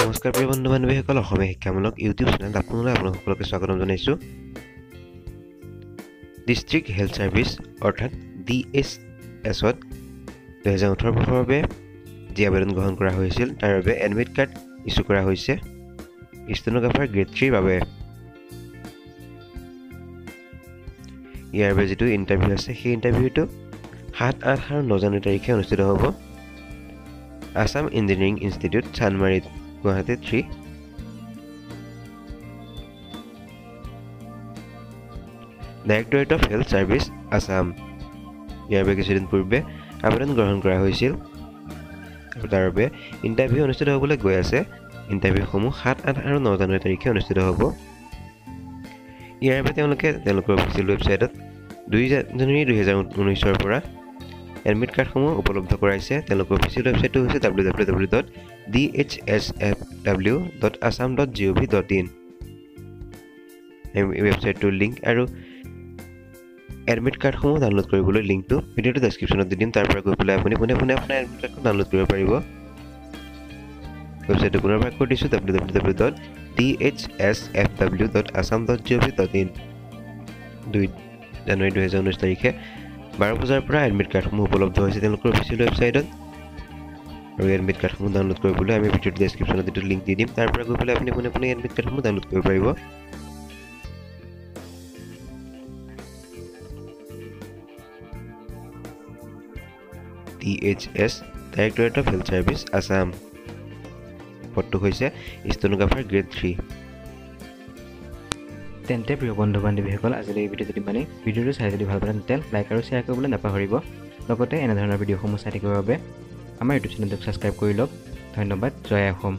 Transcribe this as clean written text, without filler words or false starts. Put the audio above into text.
নমস্কাৰ প্ৰিয় বন্ধু বান্ধৱীসকল, অসমীয়া শিক্ষামূলক ইউটিউব চেনেল আপোনালোক আপোনালোক সকলোকে স্বাগতম জনাইছোঁ। ডিষ্ট্ৰিক্ট হেল্থ ছাৰ্ভিচ অৰ্থাৎ ডি এইচ এছত 2018 বৰ্ষৰ বাবে যি আবেদন গ্ৰহণ কৰা হৈছিল, তাৰ বাবে এডমিট কাৰ্ড ইছ্যু কৰা হৈছে ষ্টেনোগ্ৰাফাৰ গ্ৰেড থ্ৰীৰ বাবে। ইয়াৰ বাবে যিটো ইণ্টাৰভিউ আছে, সেই ইণ্টাৰভিউটো 7, 8 আৰু 9 জানুৱাৰী তাৰিখে অনুষ্ঠিত হ'ব আছাম ইঞ্জিনিয়াৰিং ইনষ্টিটিউট, চানমাৰীত, Guwahati 3। Directorate of health service Assam. ইয়াৰ বাবে কিছুদিন পূৰ্বে আবেদন গ্ৰহণ কৰা হৈছিল আৰু তাৰ বাবে ইণ্টাৰভিউ অনুষ্ঠিত হ'বলৈ গৈ আছে। ইণ্টাৰভিউসমূহ 7, 8 আৰু 9 জানুৱাৰী তাৰিখে অনুষ্ঠিত হ'ব। ইয়াৰ বাবে তেওঁলোকে তেওঁলোকৰ অফিচিয়েল ৱেবছাইটত 2 জানুৱাৰী 2019ৰ পৰা এডমিট কাৰ্ডসমূহ উপলব্ধ কৰাইছে। তেওঁলোকৰ অফিচিয়েল ৱেবছাইটটো হৈছে www.dhsfw.assam.gov.in। এই ৱেবছাইটটোৰ লিংক আৰু এডমিট কাৰ্ডসমূহ ডাউনলোড কৰিবলৈ লিংকটো ভিডিঅ'টো ডেছক্ৰিপশ্যনত দি দিম। তাৰ পৰা গৈ পেলাই আপুনি পোনে পোনে আপোনাৰ এডমিট কাৰ্ডখন ডাউনলোড কৰিব পাৰিব। ৱেবছাইটটো পুনৰবাৰ কৈ দিছোঁ, www.dhsfw.assam.gov.in। 2 জানুৱাৰী 2019 তাৰিখে 12 বজাৰ পৰা এডমিট কাৰ্ডসমূহ উপলব্ধ হৈছে তেওঁলোকৰ অফিচিয়েল ৱেবছাইটত। আৰু এডমিট কাৰ্ডসমূহ ডাউনলোড কৰিবলৈ আমি ভিডিঅ'টো ডেছক্ৰিপশ্যনত যিটো লিংক দি দিম, তাৰ পৰা গৈ পেলাই আপুনি পোনে পোনে এডমিট কাৰ্ডসমূহ ডাউনলোড কৰিব পাৰিব। DHS, directorate of health service Assam. পদটো হৈছে ষ্টেনোগ্ৰাফাৰ গ্ৰেড থ্ৰী। তেন্তে প্ৰিয় বন্ধু বান্ধৱীসকল, আজিলৈ এই ভিডিঅ'টো ইমানেই। ভিডিঅ'টো চাই যদি ভাল পালে, তেন্তে লাইক আৰু শ্বেয়াৰ কৰিবলৈ নাপাহৰিব। লগতে এনেধৰণৰ ভিডিঅ'সমূহ চাই থাকিবৰ বাবে আমাৰ ইউটিউব চেনেলটোক ছাবস্ক্ৰাইব কৰি লওক। ধন্যবাদ। জয় অসম।